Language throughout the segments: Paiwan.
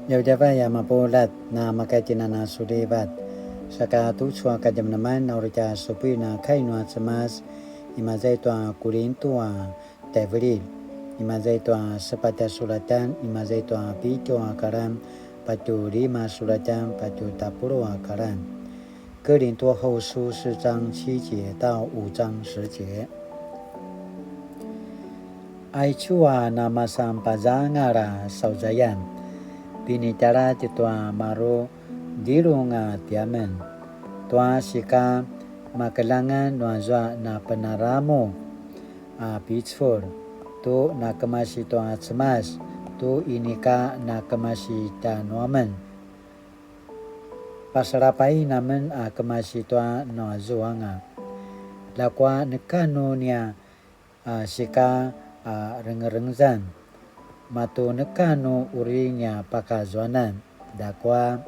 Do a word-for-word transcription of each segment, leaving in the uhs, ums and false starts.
Djavadjavay a mapuljat, na makaitjinana sulivat. Saka tucu a kadjamadjaman na uri tja supuin a kai nua Cemas, imaza i tua Kulintu a tjaivililj, imaza i tua sepatj a sulatjan, imaza i tua pitju a karan, patju lima sulatjan, patju tapuluq a karan. 哥林多后书四章七节到五章十节。Aicu a namasan pazangal a sauzayan, pinitjaladj tua maru djilung a tiamen, tua sika makeljangan nuazua napenaramu a picul, tu nakemasi tua Cemas, tu inika nakemasi tjanuamen. Pasalapain amen a kemasi tua nuazuanga. Ljakua neka nu nia, a, sika, a, rengerengezan. Matu neka nu uri nia pakazuanan. Ljakua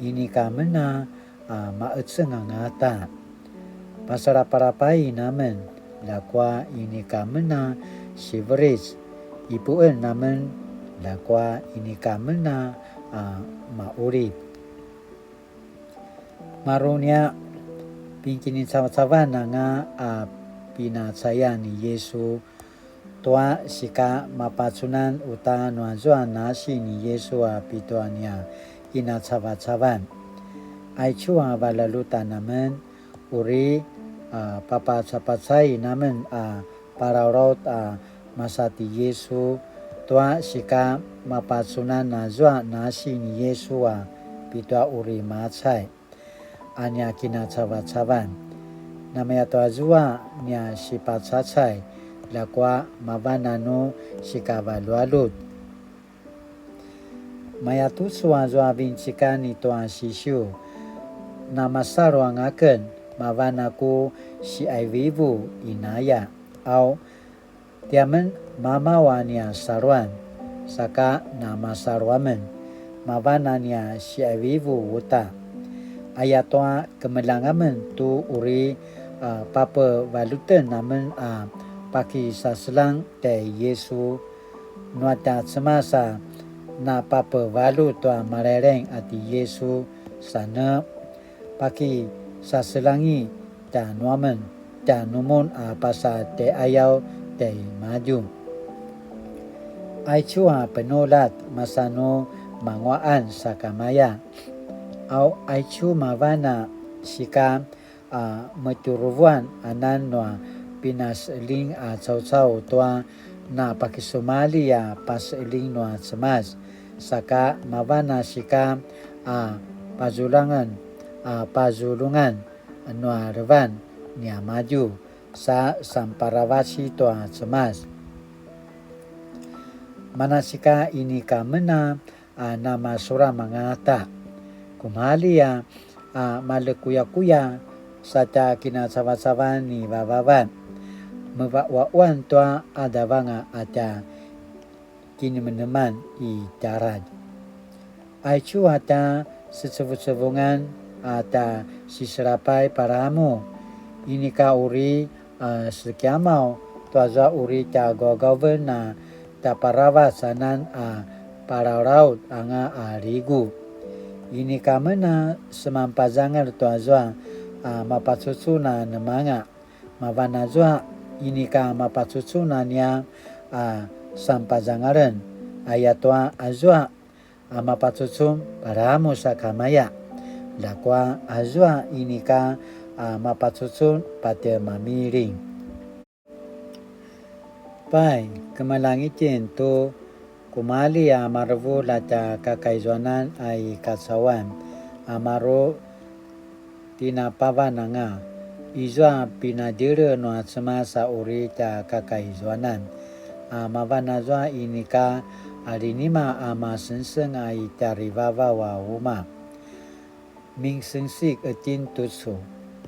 inika men a, a, maeceng angata. Pasalapalapain amen, ljakua inika men a siveric, ipuen amen, ljakua inika men a, a, maqulip. Maru nia, pinkinicavacavan anga a pinacayan ni Yisu, tua sika mapacunan uta nuazua nasi ni Yisu a pitua nia kinacavacavan. Aicu a valjalutan amen, uri, a, papacapacain amen a palalaut a masa ti Yisu, tua sika mapacunan azua nasi ni Yisu a pitua uri macay a nia kinacavacavan. Namaya tua zua nia sipacacay, ljakua mavan a nu sikavaljualjut. Mayatucu azua vincikan i tua sisiu, namasalu anga aken, mavan a ku siaivivu inaya, au, tiamen mamaw a nia saluan, saka namasalu amen, mavan a nia siaivivu uta. Ayatua kemeljang amen tu uri, a, papevaljuten amen a pakisaseljang tjai Yisu, nua tja Cemas a napapevaljut tua malaileng a ti Yisu, sa ne pakisaseljangi tjanuamen, tjanumun a pasa tjaiqayaw tjaimadju. Aicu a penuljat masanu manguaqan sakamaya. Au, aicu mavan a sika a metjuruvuan anan nua pinaseqeljing a caucau tua napakisumalji a paseqeljing nua Cemas, saka mavan a sika a pazuljangan, a pazuljungan nua levan niamadju sa samparavaci tua Cemas. Manasika inika men a a namasuram angata. Kumalji a, a malekuyakuya sa tja kinacavacavan ni vavavan, mevaquvaquan tua qadavanga a tja kinemeneman i tjaladj. Aicu a tja secevucevungan a tja siselapay palamu, inika uri a sekiamaw tuazua uri tja gaugaven a tjaparavac anan a palalaut anga a ligu. Inika men a semanpazangal tuazua a mapacucun a nemanga, mavan azua inika mapacucun a nia a sanpazangalen, ayatua azua a mapacucun palamu sakamaya, ljakua azua inika a mapacucun patje mamiling. Pai, kemeljang itjen tu kumalji a marevulj a tja kakaizuanan a i kacauan, a maru tinapavan anga, izua pinadjele nua Cemas a uri tja kakaizuanan, a mavan azua inika a linima a masengseng a i tjarivavaw a umaq. Mingsensik itjen tucu,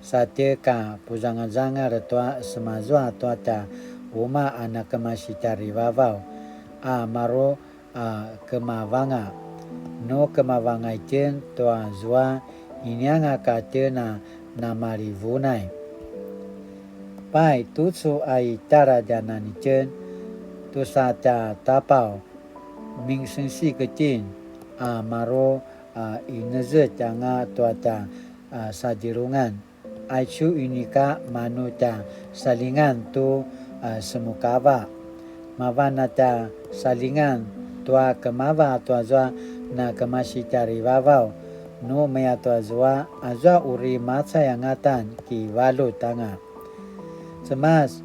sa tje ka puzangazangal tua semazua tua tja umaq a nakemasi tjarivavaw, a maru a kemavanga. Nu kemavanga itjen tua zua, inianga ka tjen a namalivunay. Pai tucu a i tjaladjanan itjen, tusa tja tapaw, mingsensik itjen, a maru a inezetj anga tua tja a sadjelungan. Aicu inika manu tja salingan tu a semukava. Mavan a tja salingan tua kemava tuazua na kemasi tjarivavaw. Nu maya tuazua, azua uri macay angatan kivalut anga. Cemas,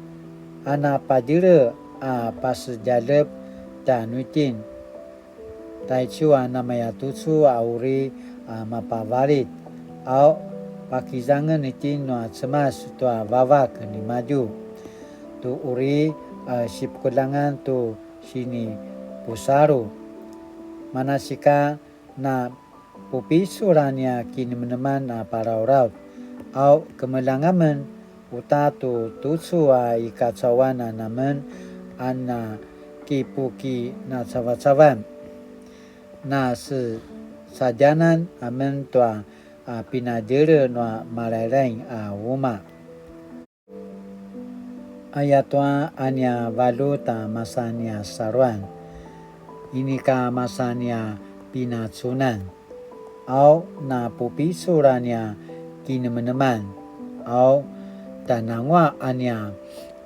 a na padjele a pasedjalep tjanuitjen. Taicu a namaya tucu a uri a mapavalit, au pakizangen itjen nua Cemas tua vavak nimadju. Tu uri a sipukeljangan tu sinipusalu. Manasika na pupicul a nia kinemeneman a palalaut, au kemeljang amen uta tu tucu a i kacauan a namen a na kipukinacavacavan. Na sesadjanan amen tua a pinadjele nua Malailaing a umaq. Ayatua a nia valjut a masa nia saluan, inika masa nia pinacunan, au na pupicul a nia kinemeneman, au tjananguaq a nia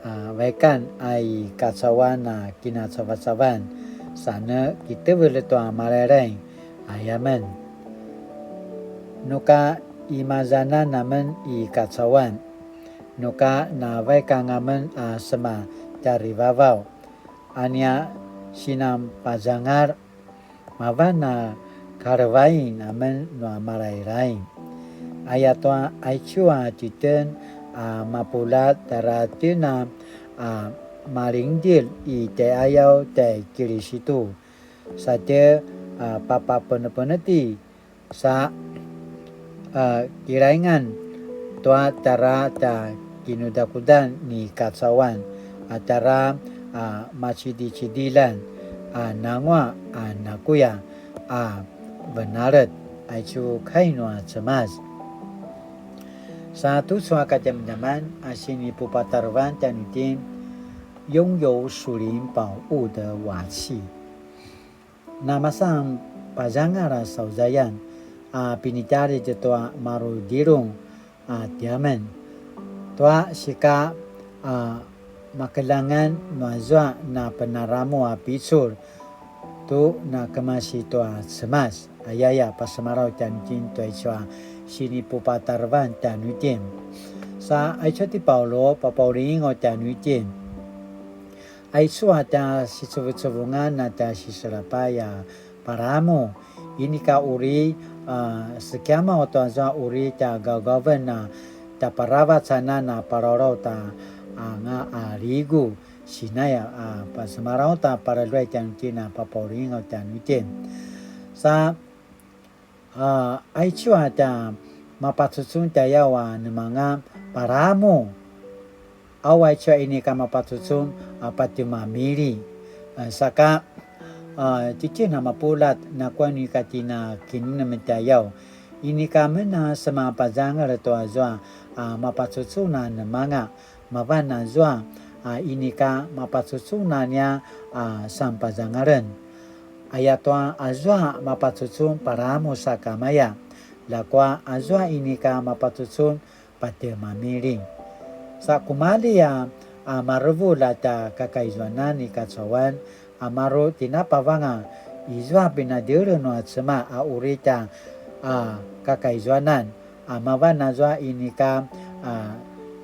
a vaikan a i kacauan a kinacavacavan, sa ne kitevelj tua Malailaing, aya men. Nuka imazanan amen i kacauan, nuka na vaik anga men a sema tjarivavaw, a nia sinan pazangal, mavan a kalevain amen nua Malailaing. Ayatua aicu a titjen a mapuljat tjara tjen a malingdjelj i tjaiqayaw tjai Kilisitu, sa tje a papapenepeneti sa a kilaingan tua tjara tja kinudakudan ni kacauan, a tjara a macidicidiljan, a nanguaq a nakuya a venalet, aicu kai nua Cemas. Sa tucu a kadjamadjaman a sinipupatarevan tjanuitjen, 拥有属灵宝物的瓦器. Namasan pazangal a sauzayan a pinitjalit tua marudjilung a tiamen. Tua sika a makeljangan nuazua na penaramu a picul tu na kemasi tua Cemas. Ayaya pasemalaw tjanuitjen tua icu a sinipupatarevan tjanuitjen. Sa aicu ti Paulu papaulingaw tjanuitjen. Aicu a tja sicevucevungan a tja siselapay a palamu. Inika uri a sekiamaw tuazua uri tja gaugaven a tja paravac anan a palalaut anga a ligu Sinai a pasemalaw ta paraluay tjanuitjen a papaulingaw tjanuitjen. Sa a aicu a tja mapacucun tjayaw a nemanga palamu. Aw aicu a inika mapacucun a patjemamili. A saka a tjitjen a mapuljat nakuya nu ika tjen a kinemenem tjayaw. Inika men a semapazangal tuazua a mapacucun a nemanga. Mavan azua a inika mapacucun a nia a sanpazangalen. Ayatua azua mapacucun palamu sakamaya. Ljakua azua inika mapacucun patjemamili. Sa kumalji a, a marevulj a tja kakaizuanan i kacauan, a maru tinapavanga izua pinadjele nua Cemas a uri tja a kakaizuanan, a mavan azua inika a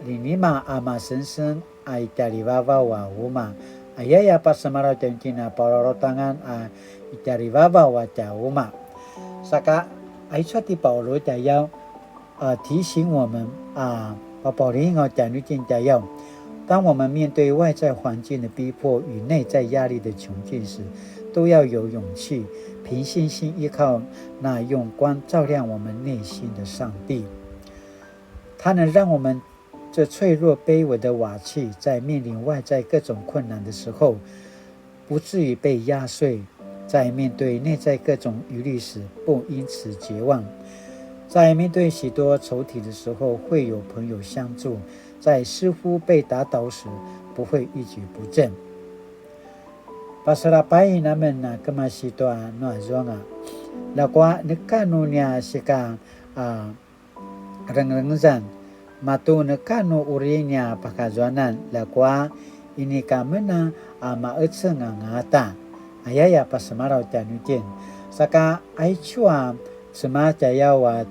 linima a masengseng a i tjarivavaw a umaq. Ayaya pasemalaw tjanuitjen a palalaut anga a i tjarivavaw a tja umaq. Saka aicu a ti Paulu tjayaw a 提醒我们 a papaulingaw tjanuitjen tjayaw. 当我们面对外在环境的逼迫与内在压力的窘境时，都要有勇气，凭信心依靠那用光照亮我们内心的上帝。他能让我们这脆弱卑微的瓦器，在面临外在各种困难的时候，不至于被压碎，在面对内在各种疑虑时不因此绝望。在面对许多仇敌的时候，会有朋友相助，在似乎被打倒时不会一蹶不振。Pasalapain amen a kemasi tua nuazuanga. Ljakua neka nu nia sika a rengrengezan, matu neka nu uri nia pakazuanan, ljakua inika men a maqeceng angata. Ayaya pasemalaw tjanuitjen. Saka aicu a Cemas tjayaw a,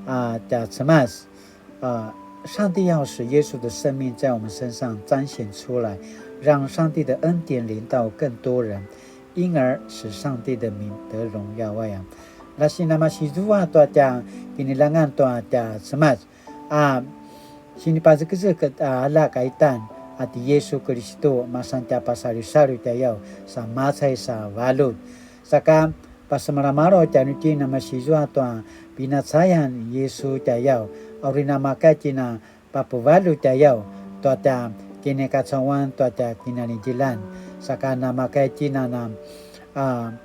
a, tja Cemas. 啊，上帝要使耶稣的生命在我们身上彰显出来，让上帝的恩典临到更多人，因而使上帝的名得荣耀。Aya. Lasi namasizua tua tja kinilangan tua tja Cemas. A, sinipazekezek a ala kaitan a ti Yesu Kiristu masan tja pasaliusaliu tjayaw sa macay sa valjut. Saka pasemalamalaw tjanuitjen namasizua tua pinacayan ni Yesu tjayaw, a uri namakay tjina papuvaljut tjayaw tua tja kinikacauan tua tja kinalidjilan. Saka namakay tjina na, a,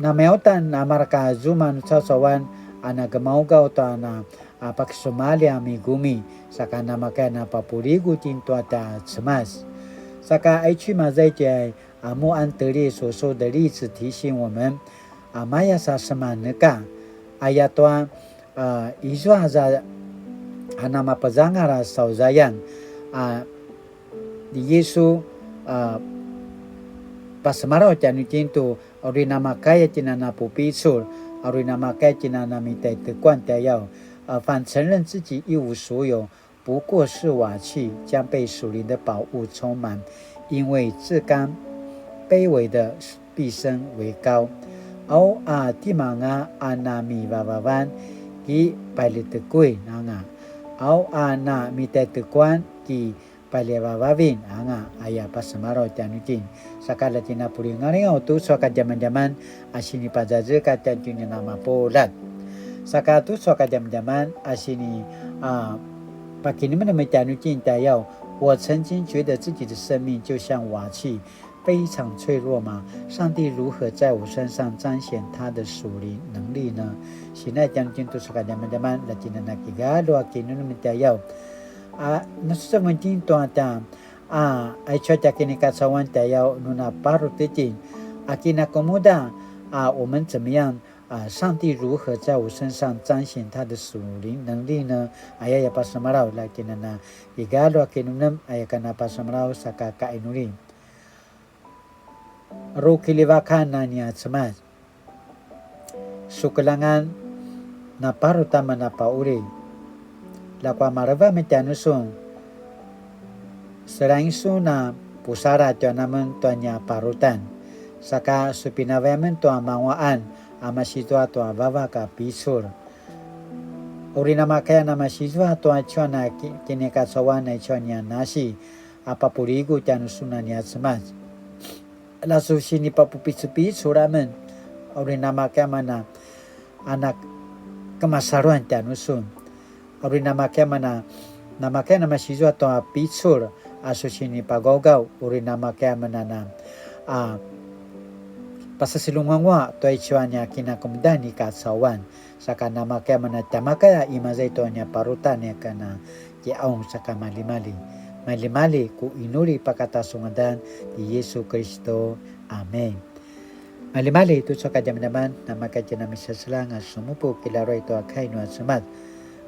namaya uta a mareka zuma nu caucauan a nagemaugaw tua na, a, pakisumalji a migumi. Saka namakay napapuligu tjen tua tja Cemas. Saka aicu imaza i tjay a 慕安得烈所说的例子提醒我们, a, maya sa semaneka, ayatua, a, izua za a namapazangal a sauzayan, a, ni Yesu, a, pasemalaw tjanuitjen tu, a uri namakay tjina napupicul, a uri namakay tjina namitaitekuan tjayaw, a, 反承认自己一无所有， 不过是瓦器，将被属灵的宝物充满，因为自甘卑微的必升为高。Au a timanga a namivavavan ki pailitekuin anga. Au a namitaitekuan ki pailivavavin anga, aya pasemalaw tjanuitjen. Saka la tjina pulingalingaw tucu a kadjamadjaman a sinipazazekatj tjanuitjen a mapuljat. Saka tucu a kadjamadjaman a sini, a, pakinemenem tjanuitjen tjayaw, 我曾经觉得自己的生命就像瓦器，非常脆弱吗？上帝如何在我身上彰显他的属灵能力呢？Sinai tjanuitjen tucu a kadjamadjaman, la tjina nakigalju a kinemenem tjayaw. A, nasuseven tjen tua tja a, aicu a tja kinikacauan tjayaw nu naparut itjen, a kinakemuda, a, 我们怎么样, a, 上帝如何在我身上彰显他的属灵能力呢？ Aya ya pasemalaw, la tjina nakigalju a kinemenem, aya ka na pasemalaw saka kainuli. Rukiljivakan a nia Cemas. Sukeljangan, naparut amen a pauli. Ljakua maleva amen tjanusun. Seljaing sun a pusaladj tjanuamen tua nia parutan. Saka su pinavay amen tua manguaqan a masi tua tua vavak a picul. Uri namakaya namasizua tua aicu a na ki-, kinikacauan aicu a nia nasi a papuligu tjanusun a nia Cemas. La su sinipapupicupicul amen, uri namakaya amen a na kemasaluan tjanusun. Uri namakaya amen a, namakaya namasizua tua picul a su sinipagaugaw, uri namakaya amen a na, a, pasasilunguangua tua aicu a nia kinakemudan i kacauan. Saka namakaya amen a tjamakaya imaza i tua nia parutan nia kana kiqaung saka malimali. Malimali ku inuli pakata su ngadan ti Yesu Kiristu. Amen. Malimali tucu a kadjamadjaman, namakaya tjen a miseselang a sumupu kilaruay tua kai nua Cemas.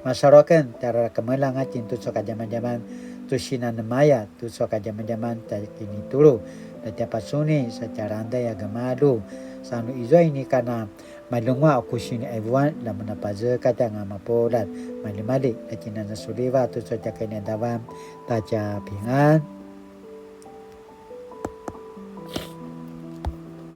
Masalu aken, tjara kemeljang a tjen tucu a kadjamadjaman, tu sinanemaya tucu a kadjamadjaman tja kinitulu, na tja pacuni sa tja randai a gemalju, sa nu izua inika na maljenguaq a ku siniqaivuan, la mun a pazekatj anga mapuljat. Malimali, la tjen a nasuliva tucu a tja kainadavan, ta tja pingan.